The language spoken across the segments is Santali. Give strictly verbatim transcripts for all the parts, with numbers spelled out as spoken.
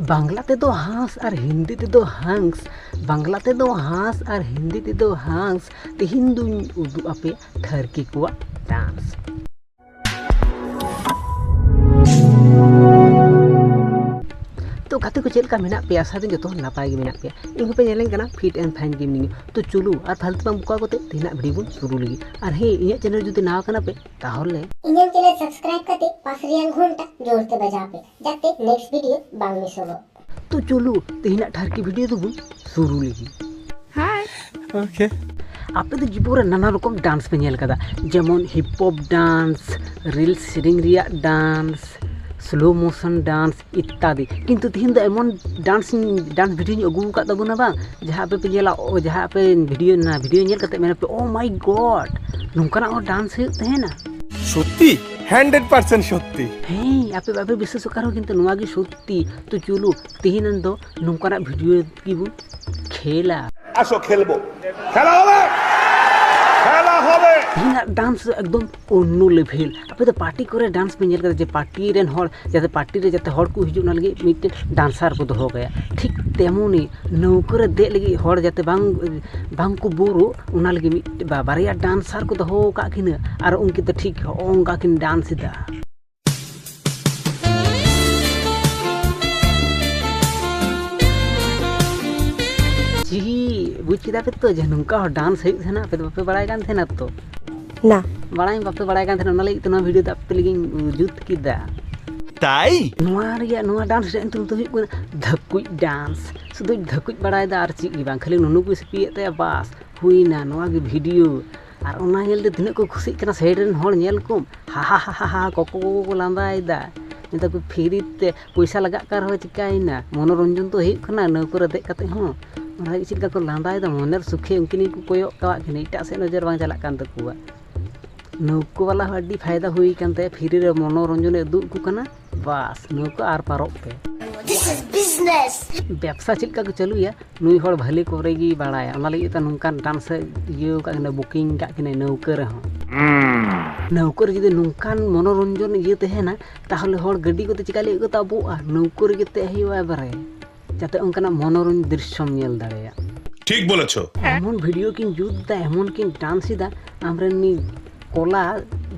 ᱵᱟᱝᱞᱟ ᱛᱮᱫᱚ ᱦᱟᱸᱥ ᱟᱨ ᱦᱤᱱᱫᱤ ᱛᱮᱫᱚ ᱦᱟᱸᱥ᱾ ᱵᱟᱝᱞᱟ ᱛᱮᱫᱚ ᱦᱟᱸᱥ ᱟᱨ ᱦᱤᱱᱫᱤ ᱛᱮᱫᱚ ᱦᱟᱸᱥ᱾ ᱛᱮᱦᱮᱧ ᱫᱩᱧ ᱩᱫᱩᱜ ᱟᱯᱮᱭᱟ ᱴᱷᱟᱨᱠᱤ ᱠᱚᱣᱟᱜ ᱰᱟᱱᱥ᱾ ᱛᱚ ᱜᱟᱛᱮ ᱠᱚ, ᱪᱮᱫ ᱞᱮᱠᱟ ᱢᱮᱱᱟᱜ ᱯᱮᱭᱟ? ᱟᱥᱟ ᱫᱚ ᱡᱚᱛᱚ ᱦᱚᱲ ᱱᱟᱯᱟᱭ ᱜᱮ ᱢᱮᱱᱟᱜ ᱯᱮᱭᱟ᱾ ᱤᱧ ᱦᱚᱸᱯᱮ ᱧᱮᱞᱮᱧ ᱠᱟᱱᱟ, fit and fine ᱜᱮ ᱢᱤᱱᱟᱹᱧᱟ᱾ ᱛᱚ ᱪᱚᱞᱩ ᱟᱨ ᱯᱷᱟᱞᱛᱩ ᱵᱟᱝ ᱵᱚᱠᱟ ᱠᱟᱛᱮ ᱛᱮᱦᱮᱧᱟᱜ ᱵᱷᱤᱰᱤᱭᱳ ᱵᱚᱱ ᱥᱩᱨᱩ ᱞᱮᱜᱮ᱾ ᱟᱨ ᱦᱮᱸ, ᱤᱧᱟᱹᱜ ᱪᱮᱱᱮᱞ ᱡᱩᱫᱤ ᱱᱟᱣᱟ ᱠᱟᱱᱟ ᱯᱮ, ᱛᱟᱦᱚᱞᱮ ᱤᱧᱟᱹᱜ ᱪᱮᱱᱮᱞ ᱥᱟᱵᱥᱠᱨᱟᱭᱤᱵ ᱠᱟᱛᱮ ᱯᱟᱥ ᱨᱮᱭᱟᱜ ᱜᱷᱚᱱᱴᱟ ᱡᱳᱨ ᱛᱮ ᱵᱟᱡᱟᱣ ᱯᱮ, ᱡᱟᱛᱮ ᱱᱮᱠᱥᱴ ᱵᱷᱤᱰᱤᱭᱳ ᱵᱟᱝ ᱢᱤᱥᱚᱜᱚᱜ᱾ ᱛᱚ ᱪᱚᱞᱩ, ᱛᱮᱦᱮᱧᱟᱜ ᱴᱷᱟᱨᱠᱤ ᱵᱷᱤᱰᱤᱭᱳ ᱫᱚᱵᱚᱱ ᱥᱩᱨᱩ ᱞᱮᱜᱮ᱾ ᱦᱟᱭ᱾ ᱳᱠᱮ᱾ ᱟᱯᱮ ᱫᱚ ᱡᱤᱵᱚᱱ ᱨᱮ ᱱᱟᱱᱟ ᱨᱚᱠᱚᱢ ᱰᱟᱱᱥ ᱯᱮ ᱧᱮᱞ ᱠᱟᱫᱟ, ᱡᱮᱢᱚᱱ ᱦᱤᱯ ᱦᱚᱯ ᱰᱟᱱᱥ, ᱨᱤᱞᱥ ᱥᱮᱨᱮᱧ ᱨᱮᱭᱟᱜ ᱰᱟᱱᱥ, ᱥᱞᱳ ᱢᱳᱥᱚᱱ ᱰᱟᱱᱥ ᱤᱛᱛᱟᱫᱤ᱾ ᱠᱤᱱᱛᱩ ᱛᱮᱦᱮᱧ ᱫᱚ ᱮᱢᱚᱱ ᱰᱟᱱᱥ, ᱰᱟᱱᱥ ᱵᱷᱤᱰᱤᱭᱳᱧ ᱟᱹᱜᱩ ᱟᱠᱟᱫ ᱛᱟᱵᱚᱱᱟ ᱵᱟᱝ, ᱡᱟᱦᱟᱸ ᱟᱯᱮ ᱯᱮ ᱧᱮᱞᱟ, ᱚ, ᱡᱟᱦᱟᱸ ᱟᱯᱮ ᱵᱷᱤᱰᱤᱭᱳ, ᱚᱱᱟ ᱵᱷᱤᱰᱤᱭᱳ ᱧᱮᱞ ᱠᱟᱛᱮ ᱢᱮᱱᱟ ᱯᱮ, "Oh my God, ᱱᱚᱝᱠᱟᱱᱟᱜ ᱦᱚᱸ ᱰᱟᱱᱥ ᱦᱩᱭᱩᱜ ᱛᱟᱦᱮᱱᱟ?" ᱥᱚᱛᱛᱤ, ᱦᱟᱱᱰᱨᱮᱰ ᱯᱟᱨᱥᱮᱱᱴ ᱥᱚᱛᱛᱤ᱾ ᱦᱮᱸ, ᱟᱯᱮ ᱵᱟᱯᱮ ᱵᱤᱥᱣᱟᱥᱚᱜ ᱠᱟᱱ ᱨᱮᱦᱚᱸ, ᱠᱤᱱᱛᱩ ᱱᱚᱣᱟ ᱜᱮ ᱥᱚᱛᱛᱤ᱾ ᱛᱚ ᱪᱚᱞᱩ, ᱛᱮᱦᱮᱧ ᱫᱚ ᱱᱚᱝᱠᱟᱱᱟᱜ ᱵᱷᱤᱰᱤᱭᱳ ᱜᱮᱵᱚᱱ ᱠᱷᱮᱞᱟ᱾ আসো খেলবো, খেলা হবে, খেলা হবে। ᱛᱮᱦᱮᱧᱟᱜ ᱰᱟᱱᱥ ᱫᱚ ᱮᱠᱫᱚᱢ ᱚᱱᱱᱚ ᱞᱮᱵᱷᱮᱞ᱾ ᱟᱯᱮ ᱫᱚ ᱯᱟᱨᱴᱤ ᱠᱚᱨᱮ ᱰᱟᱱᱥ ᱯᱮ ᱧᱮᱞ ᱠᱟᱫᱟ, ᱡᱮ ᱯᱟᱨᱴᱤ ᱨᱮᱱ ᱦᱚᱲ ᱡᱟᱛᱮ ᱯᱟᱨᱴᱤ ᱨᱮ ᱡᱟᱛᱮ ᱦᱚᱲ ᱠᱚ ᱦᱤᱡᱩᱜ, ᱚᱱᱟ ᱞᱟᱹᱜᱤᱫ ᱢᱤᱫᱴᱮᱱ ᱰᱟᱱᱥᱟᱨ ᱠᱚ ᱫᱚᱦᱚ ᱠᱟᱭᱟ? ᱴᱷᱤᱠ ᱛᱮᱢᱚᱱᱤ ᱱᱟᱹᱣᱠᱟᱹ ᱨᱮ ᱫᱮᱡ ᱞᱟᱹᱜᱤᱫ ᱦᱚᱲ ᱡᱟᱛᱮ ᱵᱟᱝ, ᱵᱟᱝ ᱠᱚ ᱵᱳᱨᱚᱜ, ᱚᱱᱟ ᱞᱟᱹᱜᱤᱫ ᱢᱤᱫ ᱵᱟ-, ᱵᱟᱨᱭᱟ ᱰᱟᱱᱥᱟᱨ ᱠᱚ ᱫᱚᱦᱚ ᱟᱠᱟᱫ ᱠᱤᱱᱟᱹ, ᱟᱨ ᱩᱱᱠᱤᱱ ᱫᱚ ᱴᱷᱤᱠ ᱦᱚᱸᱜᱼᱚ ᱚᱱᱠᱟ ᱠᱤᱱ ᱰᱟᱱᱥ ᱮᱫᱟ᱾ ᱪᱤᱦᱤ, ᱵᱩᱡᱽ ᱠᱮᱫᱟ ᱯᱮ ᱛᱚ ᱡᱮ ᱱᱚᱝᱠᱟ ᱦᱚᱸ ᱰᱟᱱᱥ ᱦᱩᱭᱩᱜ ᱛᱟᱦᱮᱱᱟ? ᱟᱯᱮ ᱫᱚ ᱵᱟᱯᱮ ᱵᱟᱲᱟᱭ ᱠᱟᱱ ᱛᱟᱦᱮᱱᱟ ᱛᱚ? ᱱᱟ᱾ ᱵᱟᱲᱟᱭ ᱵᱟᱯᱮ ᱵᱟᱲᱟᱭ ᱠᱟᱱ ᱛᱟᱦᱮᱱᱟ, ᱚᱱᱟ ᱞᱟᱹᱜᱤᱫ ᱛᱮ ᱱᱚᱣᱟ ᱵᱷᱤᱰᱤᱭᱳ ᱫᱚ ᱟᱯᱮ ᱞᱟᱹᱜᱤᱫ ᱤᱧ ᱡᱩᱛ ᱠᱮᱫᱟ᱾ ᱛᱟᱭ? ᱱᱚᱣᱟ ᱨᱮᱭᱟᱜ, ᱱᱚᱣᱟ ᱰᱟᱱᱥ ᱨᱮᱭᱟᱜ ᱧᱩᱛᱩᱢ ᱫᱚ ᱦᱩᱭᱩᱜ ᱠᱟᱱᱟ ᱫᱷᱟᱹᱠᱩᱡ ᱰᱟᱱᱥ᱾ ᱥᱩᱫᱷᱩ ᱫᱷᱟᱹᱠᱩᱡ ᱵᱟᱲᱟᱭᱮᱫᱟ ᱟᱨ ᱪᱮᱫ ᱜᱮ ᱵᱟᱝ, ᱠᱷᱟᱹᱞᱤ ᱱᱩᱱᱩ ᱠᱚ ᱥᱤᱯᱤᱭᱮᱫ ᱛᱟᱭᱟ, ᱵᱟᱥ ᱦᱩᱭᱱᱟ ᱱᱚᱣᱟ ᱜᱮ ᱵᱷᱤᱰᱤᱭᱳ᱾ ᱟᱨ ᱚᱱᱟ ᱧᱮᱞᱛᱮ ᱛᱤᱱᱟᱹᱜ ᱠᱚ ᱠᱷᱩᱥᱤᱜ ᱠᱟᱱᱟ, ᱥᱟᱭᱤᱰ ᱨᱮᱱ ᱦᱚᱲ ᱧᱮᱞ ᱠᱚᱢ, ᱦᱟ ᱦᱟ ᱦᱟ ᱦᱟ, ᱠᱚᱠᱚ ᱠᱚᱠᱚ ᱞᱟᱸᱫᱟᱭᱮᱫᱟ᱾ ᱢᱮᱱᱫᱟ ᱠᱚ, "ᱯᱷᱨᱤ ᱛᱮ ᱯᱚᱭᱥᱟ ᱞᱟᱜᱟᱜ ᱠᱟᱱ ᱨᱮᱦᱚᱸ ᱪᱤᱠᱟᱹᱭᱮᱱᱟ, ᱢᱚᱱᱳᱨᱚᱧᱡᱚᱱ ᱛᱚ ᱦᱩᱭᱩᱜ ᱠᱟᱱᱟ ᱱᱟᱹᱣᱠᱟᱹ ᱨᱮ ᱫᱮᱡ ᱠᱟᱛᱮ ᱦᱚᱸ᱾" ᱚᱱᱟ ᱞᱟᱹᱜᱤᱫ ᱪᱮᱫ ᱞᱮᱠᱟ ᱠᱚ ᱞᱟᱸᱫᱟᱭᱮᱫᱟ, ᱢᱚᱱᱮᱨ ᱥᱩᱠᱷᱮ ᱩᱱᱠᱤᱱ ᱜᱮᱠᱚ ᱠᱚᱭᱚᱜ ᱠᱟᱣᱟᱫ ᱠᱤᱱᱟ, ᱮᱴᱟᱜ ᱥᱮᱫ ᱱᱚᱡᱚᱨ ᱵᱟᱝ ᱪᱟᱞᱟᱜ ᱠᱟᱱ ᱛᱟᱠᱚᱣᱟ᱾ ᱱᱟᱹᱣᱠᱟᱹ ᱵᱟᱞᱟ ᱦᱚᱸ ᱟᱹᱰᱤ ᱯᱷᱟᱭᱫᱟ ᱦᱩᱭ ᱠᱟᱱ ᱛᱟᱭᱟ, ᱯᱷᱨᱤ ᱨᱮ ᱢᱚᱱᱳᱨᱚᱧᱡᱚᱱᱮ ᱩᱫᱩᱜ ᱟᱠᱚ ᱠᱟᱱᱟ, ᱵᱟᱥ ᱱᱟᱹᱣᱠᱟᱹ ᱟᱨ ᱯᱟᱨᱚᱜ ᱯᱮ᱾ This is business. ᱵᱮᱵᱽᱥᱟ ᱪᱮᱫ ᱞᱮᱠᱟ ᱠᱚ ᱪᱟᱹᱞᱩᱭᱟ, ᱱᱩᱭ ᱦᱚᱲ ᱵᱷᱟᱹᱞᱤ ᱠᱚᱨᱮ ᱜᱮ ᱵᱟᱲᱟᱭᱟ᱾ ᱚᱱᱟ ᱞᱟᱹᱜᱤᱫ ᱛᱮ ᱱᱚᱝᱠᱟᱱ ᱰᱟᱱᱥ ᱮ ᱤᱭᱟᱹ ᱟᱠᱟᱫ ᱠᱤᱱᱟ, ᱵᱩᱠᱤᱝ ᱟᱠᱟᱫ ᱠᱤᱱᱟᱭ ᱱᱟᱹᱣᱠᱟᱹ ᱨᱮᱦᱚᱸ᱾ ᱱᱟᱹᱣᱠᱟᱹ ᱨᱮ ᱡᱩᱫᱤ ᱱᱚᱝᱠᱟᱱ ᱢᱚᱱᱳᱨᱚᱧᱡᱚᱱ ᱤᱭᱟᱹ ᱛᱟᱦᱮᱱᱟ, ᱛᱟᱦᱚᱞᱮ ᱦᱚᱲ ᱜᱟᱹᱰᱤ ᱠᱚᱛᱮ ᱪᱮᱠᱟ ᱞᱟᱹᱜᱤᱫ ᱠᱚ ᱛᱟᱵᱚᱜᱼᱟ? ᱱᱟᱹᱣᱠᱟᱹ ᱨᱮᱜᱮ ᱛᱮ ᱦᱩᱭᱩᱜᱼᱟ ᱮᱵᱟᱨᱮ, ᱡᱟᱛᱮ ᱚᱱᱠᱟᱱᱟᱜ ᱢᱚᱱᱳᱨᱚᱧᱡᱚᱱ ᱫᱨᱤᱥᱥᱚᱢ ᱧᱮᱞ ᱫᱟᱲᱮᱭᱟᱜ᱾ ᱴᱷᱤᱠ ᱵᱚᱞᱮᱪᱷᱚ᱾ ᱮᱢᱚᱱ ᱵᱷᱤᱰᱤᱭᱳ ᱠᱤᱱ ᱡᱩᱛ ᱮᱫᱟ, ᱮᱢᱚᱱ ᱠᱤᱱ ᱰᱟᱱᱥ ᱮᱫᱟ, ᱟᱢᱨᱮᱱ ᱩᱱᱤ ᱠᱚᱞᱟ,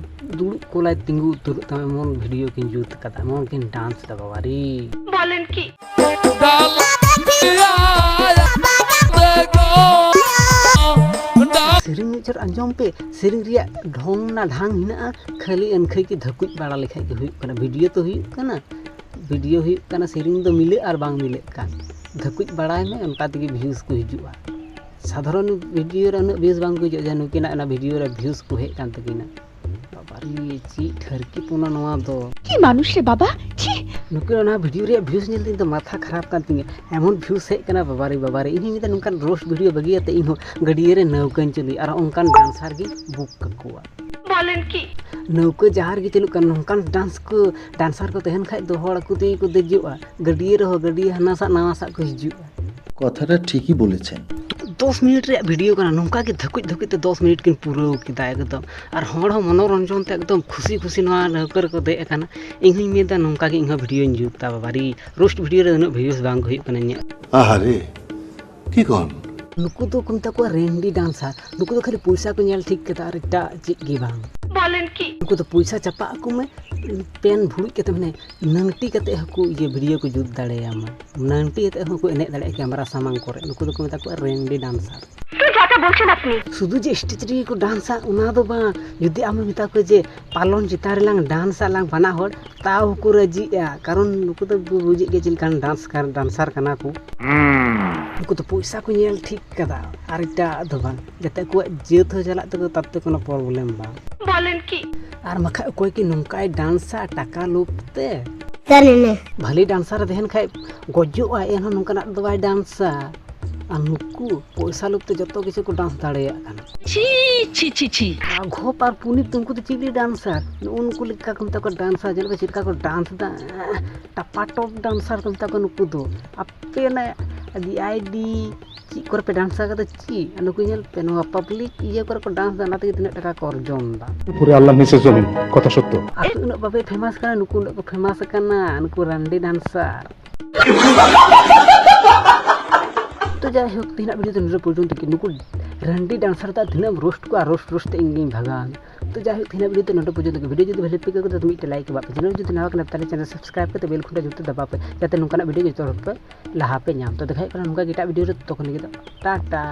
ᱫᱩᱲᱩᱵ ᱠᱚᱞᱟᱭ ᱛᱤᱸᱜᱩ ᱩᱛᱟᱹᱨᱚᱜ ᱛᱟᱢᱟ, ᱮᱢᱚᱱ ᱵᱷᱤᱰᱤᱭᱳ ᱠᱤᱱ ᱡᱩᱛ ᱠᱟᱫᱟ, ᱮᱢᱚᱱ ᱠᱤᱱ ᱰᱟᱱᱥ ᱮᱫᱟ ᱵᱟᱵᱟ ᱨᱮ᱾ ᱵᱚᱞᱮᱱ ᱠᱤ? ᱥᱮᱨᱮᱧ ᱢᱤᱫ ᱪᱷᱚᱴ ᱟᱸᱡᱚᱢ ᱯᱮ, ᱥᱮᱨᱮᱧ ᱨᱮᱭᱟᱜ ᱰᱷᱚᱝ ᱱᱟ ᱰᱷᱟᱝ ᱦᱮᱱᱟᱜᱼᱟ, ᱠᱷᱟᱹᱞᱤ ᱮᱱᱠᱷᱟᱹᱡ ᱜᱮ ᱫᱷᱟᱹᱠᱩᱡ ᱵᱟᱲᱟ ᱞᱮᱠᱷᱟᱡ ᱜᱮ ᱦᱩᱭᱩᱜ ᱠᱟᱱᱟ᱾ ᱵᱷᱤᱰᱤᱭᱳ ᱛᱚ ᱦᱩᱭᱩᱜ ᱠᱟᱱᱟ, ᱵᱷᱤᱰᱤᱭᱳ ᱦᱩᱭᱩᱜ ᱠᱟᱱᱟ, ᱥᱮᱨᱮᱧ ᱫᱚ ᱢᱤᱞᱟᱹᱜ ᱟᱨ ᱵᱟᱝ ᱢᱤᱞᱟᱹᱜ ᱠᱟᱱ᱾ ᱫᱷᱟᱹᱠᱩᱡ ᱵᱟᱲᱟᱭ ᱢᱮ, ᱚᱱᱠᱟ ᱛᱮᱜᱮ ᱵᱷᱤᱭᱩᱡᱽ ᱠᱚ ᱦᱤᱡᱩᱜᱼᱟ᱾ ᱥᱟᱫᱷᱟᱨᱚᱱ ᱵᱷᱤᱰᱤᱭᱳ ᱨᱮ ᱩᱱᱟᱹᱜ ᱵᱷᱤᱭᱩᱡᱽ ᱵᱟᱝ ᱠᱚ ᱦᱤᱡᱩᱜᱼᱟ, ᱡᱮ ᱱᱩᱠᱤᱱᱟᱜ ᱚᱱᱟ ᱵᱷᱤᱰᱤᱭᱳ ᱨᱮ ᱵᱷᱤᱭᱩᱡᱽ ᱠᱚ ᱦᱮᱡ ᱠᱟᱱ ᱛᱟᱹᱠᱤᱱᱟ᱾ ᱵᱟᱵᱟᱨᱮ, ᱪᱮᱫ ᱴᱷᱟᱹᱨᱠᱤ ᱯᱚᱱᱟ ᱱᱚᱣᱟ ᱫᱚ᱾ কি মানুষ রে বাবা, ছি। ᱱᱩᱠᱤᱱ ᱚᱱᱟ ᱵᱷᱤᱰᱤᱭᱳ ᱨᱮᱭᱟᱜ ᱵᱷᱤᱭᱩᱡᱽ ᱧᱮᱞ ᱛᱮ ᱤᱧ ᱫᱚ ᱢᱟᱛᱷᱟ ᱠᱷᱟᱨᱟᱯ ᱠᱟᱱ ᱛᱤᱧᱟᱹ᱾ ᱮᱢᱚᱱ ᱵᱷᱤᱭᱩᱡᱽ ᱦᱮᱡ ᱠᱟᱱᱟ ᱵᱟᱵᱟᱨᱮ, ᱵᱟᱵᱟᱨᱮ᱾ ᱤᱧ ᱦᱚᱸᱧ ᱢᱮᱱᱫᱟ ᱱᱚᱝᱠᱟᱱ ᱨᱳᱥᱴ ᱵᱷᱤᱰᱤᱭᱳ ᱵᱟᱹᱜᱤᱭᱟᱛᱮ ᱤᱧ ᱦᱚᱸ ᱜᱟᱹᱰᱭᱟᱹ ᱨᱮ ᱱᱟᱹᱣᱠᱟᱹᱧ ᱪᱟᱹᱞᱩᱭᱟ ᱟᱨ ᱚᱱᱠᱟᱱ ᱰᱟᱱᱥᱟᱨ ᱜᱤᱧ ᱵᱩᱠ ᱠᱟᱠᱚᱣᱟ᱾ ᱵᱚᱞᱮᱱ ᱠᱤ? ᱱᱟᱹᱣᱠᱟᱹ ᱡᱟᱦᱟᱸ ᱨᱮᱜᱮ ᱪᱟᱹᱞᱩᱜ ᱠᱟᱱ, ᱱᱚᱝᱠᱟᱱ ᱰᱟᱱᱥ ᱠᱚ, ᱰᱟᱱᱥᱟᱨ ᱠᱚ ᱛᱟᱦᱮᱱ ᱠᱷᱟᱡ ᱫᱚ ᱦᱚᱲ ᱟᱠᱚ ᱛᱮᱜᱮ ᱠᱚ ᱫᱮᱡᱚᱜᱼᱟ᱾ ᱜᱟᱹᱰᱭᱟᱹ ᱨᱮᱦᱚᱸ ᱜᱟᱹᱰᱭᱟᱹ ᱦᱟᱱᱟ ᱥᱟᱜ ᱱᱟᱣᱟ ᱥᱟᱜ ᱠᱚ ᱦᱤᱡᱩᱜᱼᱟ᱾ কথাটা ঠিকই বলেছেন। ᱫᱚᱥ ᱢᱤᱱᱤᱴ ᱨᱮᱭᱟᱜ ᱵᱷᱤᱰᱤᱭᱳ ᱠᱟᱱᱟ, ᱱᱚᱝᱠᱟ ᱜᱮ ᱫᱷᱟᱹᱠᱩᱡ ᱫᱷᱟᱹᱠᱩᱡ ᱛᱮ ᱫᱚᱥ ᱢᱤᱱᱤᱴ ᱠᱤᱱ ᱯᱩᱨᱟᱹᱣ ᱠᱮᱫᱟ ᱮᱠᱫᱚᱢ᱾ ᱟᱨ ᱦᱚᱲ ᱦᱚᱸ ᱢᱚᱱᱳᱨᱚᱧᱡᱚᱱ ᱛᱮ ᱮᱠᱫᱚᱢ ᱠᱷᱩᱥᱤ ᱠᱷᱩᱥᱤ ᱱᱚᱣᱟ ᱱᱟᱹᱣᱠᱟᱹ ᱨᱮᱠᱚ ᱫᱮᱡ ᱟᱠᱟᱱᱟ᱾ ᱤᱧ ᱦᱚᱸᱧ ᱢᱮᱱᱫᱟ ᱱᱚᱝᱠᱟ ᱜᱮ ᱤᱧ ᱦᱚᱸ ᱵᱷᱤᱰᱤᱭᱳᱧ ᱡᱩᱛᱟ ᱵᱟᱵᱟᱨᱮ, ᱨᱳᱥᱴ ᱵᱷᱤᱰᱤᱭᱳ ᱨᱮ ᱩᱱᱟᱹᱜ ᱵᱷᱤᱭᱩᱡᱽ ᱵᱟᱝ ᱦᱩᱭᱩᱜ ᱠᱟᱱᱟ ᱤᱧᱟᱹᱜ᱾ আহারে, কি কন? ᱱᱩᱠᱩ ᱫᱚ ᱠᱚ ᱢᱮᱛᱟ ᱠᱚᱣᱟ ᱨᱮᱱᱰᱤ ᱰᱟᱱᱥᱟᱨ᱾ ᱱᱩᱠᱩ ᱫᱚ ᱠᱷᱟᱹᱞᱤ ᱯᱚᱭᱥᱟ ᱠᱚ ᱧᱮᱞ ᱴᱷᱤᱠ ᱠᱟᱫᱟ ᱟᱨ ᱮᱴᱟᱜ ᱪᱮᱫ ᱜᱮ ᱵᱟᱝ᱾ ᱵᱚᱞᱮᱱ ᱠᱤ? ᱱᱩᱠᱩ ᱫᱚ ᱯᱚᱭᱥᱟ ᱪᱟᱯᱟᱜ ᱟᱠᱚ ᱢᱮ, ᱯᱮᱱ ᱵᱷᱩᱲᱩᱡ ᱠᱟᱛᱮ, ᱢᱟᱱᱮ ᱱᱟᱝᱴᱤ ᱠᱟᱛᱮ ᱦᱚᱸᱠᱚ ᱤᱭᱟᱹ ᱵᱷᱤᱰᱤᱭᱳ ᱠᱚ ᱡᱩᱛ ᱫᱟᱲᱮᱭᱟᱢᱟ᱾ ᱱᱟᱝᱴᱤ ᱠᱟᱛᱮ ᱦᱚᱸᱠᱚ ᱮᱱᱮᱡ ᱫᱟᱲᱮᱭᱟᱜᱼᱟ ᱠᱮᱢᱮᱨᱟ ᱥᱟᱢᱟᱝ ᱠᱚᱨᱮ᱾ ᱱᱩᱠᱩ ᱫᱚᱠᱚ ᱢᱮᱛᱟ ᱠᱚᱣᱟ ᱨᱮᱱᱰᱤ ᱰᱟᱱᱥᱟᱨ᱾ ᱥᱩᱫᱷᱩ ᱡᱮ ᱥᱴᱮᱡᱽ ᱨᱮᱜᱮ ᱠᱚ ᱰᱟᱱᱥᱟ ᱚᱱᱟ ᱫᱚ ᱵᱟᱝ, ᱡᱩᱫᱤ ᱟᱢᱮᱢ ᱢᱮᱛᱟ ᱠᱚᱣᱟ ᱡᱮ ᱯᱟᱞᱚᱱ ᱪᱮᱛᱟᱱ ᱨᱮᱞᱟᱝ ᱰᱟᱱᱥᱟ ᱞᱟᱝ ᱵᱟᱱᱟ ᱦᱚᱲ, ᱛᱟᱣ ᱦᱚᱸᱠᱚ ᱨᱟᱹᱡᱤᱜᱼᱟ, ᱠᱟᱨᱚᱱ ᱱᱩᱠᱩ ᱫᱚ ᱵᱩ-, ᱵᱩᱡᱮᱫ ᱜᱮᱭᱟ ᱪᱮᱫ ᱞᱮᱠᱟᱱ ᱰᱟᱱᱥ ᱠᱟᱱ, ᱰᱟᱱᱥᱟᱨ ᱠᱟᱱᱟ ᱠᱚ᱾ ᱱᱩᱠᱩ ᱫᱚ ᱯᱚᱭᱥᱟ ᱠᱚ ᱧᱮᱞ ᱴᱷᱤᱠ ᱠᱟᱫᱟ, ᱟᱨ ᱮᱴᱟᱜ ᱫᱚ ᱵᱟᱝ, ᱡᱟᱛᱮ ᱟᱠᱚᱣᱟᱜ ᱡᱟᱹᱛ ᱦᱚᱸ ᱪᱟᱞᱟᱜ ᱛᱟᱠᱚ, ᱛᱟᱛᱮ ᱠᱳᱱᱳ ᱯᱨᱚᱵᱞᱮᱢ ᱵᱟᱝ᱾ ᱵᱚᱞᱮᱱ ᱠᱤ? ᱟᱨ ᱵᱟᱠᱷᱟᱡ ᱚᱠᱚᱭ ᱠᱤ ᱱᱚᱝᱠᱟᱭ ᱰᱟᱱᱥᱟ ᱴᱟᱠᱟ ᱞᱳᱵᱷ ᱛᱮ? ᱵᱷᱟᱞᱮ ᱰᱟᱱᱥᱟᱨ ᱮ ᱛᱟᱦᱮᱱ ᱠᱷᱟᱡ ᱜᱚᱡᱚᱜᱼᱟᱭ, ᱮᱱᱦᱚᱸ ᱱᱚᱝᱠᱟᱱᱟᱜ ᱫᱚ ᱵᱟᱭ ᱰᱟᱱᱥᱟ᱾ ᱟᱨ ᱱᱩᱠᱩ ᱯᱚᱭᱥᱟ ᱞᱳᱵᱷ ᱛᱮ ᱡᱚᱛᱚ ᱠᱤᱪᱷᱩ ᱠᱚ ᱰᱟᱱᱥ ᱫᱟᱲᱮᱭᱟᱜ ᱠᱟᱱᱟ᱾ ᱪᱷᱤ ᱪᱷᱤ ᱪᱷᱤ ᱪᱷᱤ ᱨᱟᱜᱷᱚᱵ ᱟᱨ ᱯᱩᱱᱤᱛ ᱫᱚ ᱩᱱᱠᱩ ᱫᱚ ᱪᱤᱞᱤ ᱰᱟᱱᱥᱟᱨ? ᱱᱩᱜᱼᱩ ᱱᱩᱠᱩ ᱞᱮᱠᱟ ᱠᱚ ᱢᱮᱛᱟ ᱠᱚᱣᱟ ᱰᱟᱱᱥᱟᱨ᱾ ᱧᱮᱞ ᱯᱮ ᱪᱮᱫ ᱞᱮᱠᱟ ᱠᱚ ᱰᱟᱱᱥ ᱮᱫᱟ᱾ ᱴᱟᱯᱟᱴᱚᱯ ᱰᱟᱱᱥᱟᱨ ᱠᱚ ᱢᱮᱛᱟ ᱠᱚᱣᱟ ᱱᱩᱠᱩ ᱫᱚ᱾ ᱟᱯᱮ ᱚᱱᱟ ᱟᱹᱰᱤ ᱟᱭᱰᱤ ᱪᱮᱫ ᱠᱚᱨᱮ ᱯᱮ ᱰᱟᱱᱥ ᱟᱠᱟᱫᱟ ᱪᱮᱫ? ᱟᱨ ᱱᱩᱠᱩ ᱧᱮᱞ ᱯᱮ, ᱱᱚᱣᱟ ᱯᱟᱵᱽᱞᱤᱠ ᱤᱭᱟᱹ ᱠᱚᱨᱮ ᱠᱚ ᱰᱟᱱᱥ ᱮᱫᱟ, ᱚᱱᱟ ᱛᱮᱜᱮ ᱛᱤᱱᱟᱹᱜ ᱴᱟᱠᱟ ᱠᱚ ᱚᱨᱡᱚᱱ ᱮᱫᱟ᱾ উপরে আল্লাহ নিচে জমিন, কথা সত্য। ᱟᱯᱮ ᱩᱱᱟᱹᱜ ᱵᱟᱯᱮ ᱯᱷᱮᱢᱟᱥ ᱠᱟᱱᱟ, ᱱᱩᱠᱩ ᱩᱱᱟᱹᱜ ᱠᱚ ᱯᱷᱮᱢᱟᱥ ᱟᱠᱟᱱᱟ, ᱱᱩᱠᱩ ᱨᱟᱱᱰᱤ ᱰᱟᱱᱥᱟᱨ᱾ ᱛᱚ ᱡᱟᱭᱦᱳᱠ, ᱛᱮᱦᱮᱧᱟᱜ ᱵᱷᱤᱰᱤᱭᱳ ᱫᱚ ᱱᱚᱰᱮ ᱯᱚᱨᱡᱚᱱᱛᱚ ᱜᱮ᱾ ᱱᱩᱠᱩ ᱨᱟᱱᱰᱤ ᱰᱟᱱᱥᱟᱨ ᱫᱚ ᱛᱤᱱᱟᱹᱜ ᱮᱢ ᱨᱳᱥᱴ ᱠᱚᱣᱟ, ᱨᱳᱥᱴ ᱨᱳᱥᱴ ᱛᱮ ᱤᱧ ᱜᱤᱧ ᱵᱷᱟᱜᱟᱣ᱾ ᱛᱚ ᱡᱟᱭᱦᱳᱠ, ᱛᱮᱦᱮᱧᱟᱜ ᱵᱷᱤᱰᱤᱭᱳ ᱫᱚ ᱱᱚᱰᱮ ᱯᱚᱨᱡᱚᱱᱛᱚ ᱜᱮ᱾ ᱵᱷᱤᱰᱤᱭᱳ ᱡᱩᱫᱤ ᱵᱷᱟᱞᱮ ᱯᱮ ᱟᱹᱭᱠᱟᱹᱣ ᱠᱮᱫᱟ ᱛᱚ ᱢᱤᱫᱴᱮᱱ ᱞᱟᱭᱤᱠ ᱮᱢᱟᱜ ᱯᱮ, ᱪᱮᱱᱮᱞ ᱡᱩᱫᱤ ᱱᱟᱣᱟ ᱠᱟᱱᱟ ᱛᱟᱦᱞᱮ ᱪᱮᱱᱮᱞ ᱥᱟᱵᱥᱠᱨᱟᱭᱤᱵ ᱠᱟᱛᱮ ᱵᱮᱞ ᱠᱷᱩᱱᱴᱟᱹ ᱡᱩᱛᱮ ᱫᱟᱵᱟᱣ ᱯᱮ, ᱡᱟᱛᱮ ᱱᱚᱝᱠᱟᱱᱟᱜ ᱵᱷᱤᱰᱤᱭᱳ ᱡᱚᱛᱚ ᱦᱚᱲ ᱯᱮ ᱞᱟᱦᱟ ᱯᱮ ᱧᱟᱢ᱾ ᱛᱚ ᱫᱮᱠᱷᱟ ᱦᱩᱭᱩᱜ ᱠᱟᱱᱟ ᱱᱚᱝᱠᱟ ᱜᱮ ᱮᱴᱟᱜ ᱵᱷᱤᱰᱤᱭᱳ ᱨᱮ, ᱛᱚᱠᱷᱚᱱ ᱞᱟᱹᱜᱤᱫ ᱫᱚ ᱴᱟᱴᱟ᱾